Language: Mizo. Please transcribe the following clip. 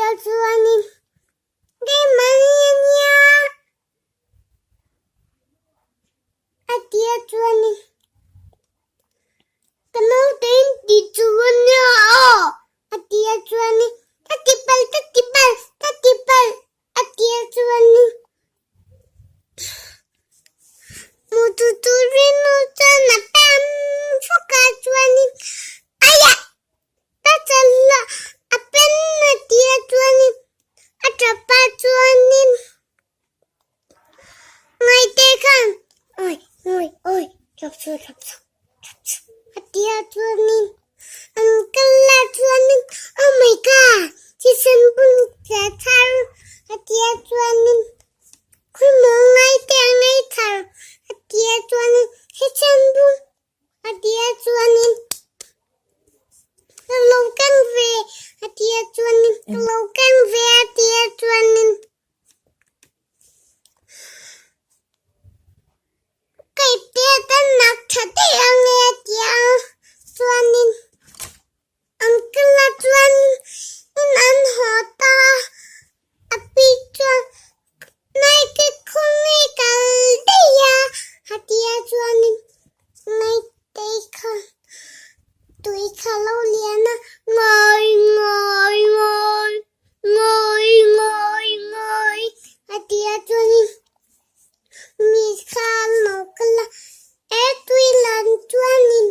tia chuanin keimahni a nia a tia chuanin ka naute in ti chu a nia aw a tia chuanin ka ti palh ka ti palh ka ti palh a tia chuanin Mutu turin nu chuan a pem fawk a chuanin aia ka chal a a pen a tia chuanin a tap a chuanin ngaite khan awi awi awi chap chap chap chap chap a tia chuanin an kal a chuanin oh my god thisen bun che thar a tia chuanin Khuimaw ngaite a ngei thar a tia chuanin thisen bun a tia chuanin ka lo keng ve a tia chuanin ka lo keng ve a tia chuanin. Keite te nak tha daih ang e a ti a, chuanin an kal a chuan in an haw ta a, a pi chuan Naite khawnge kal daih a a ti a, chuanin Naite kha tui kha lo lian a, ngawi ngawi ngawi ngawi ngawi ngawi a ti a, chuanin. Mi kha an lo kal a, e tui lan chuanin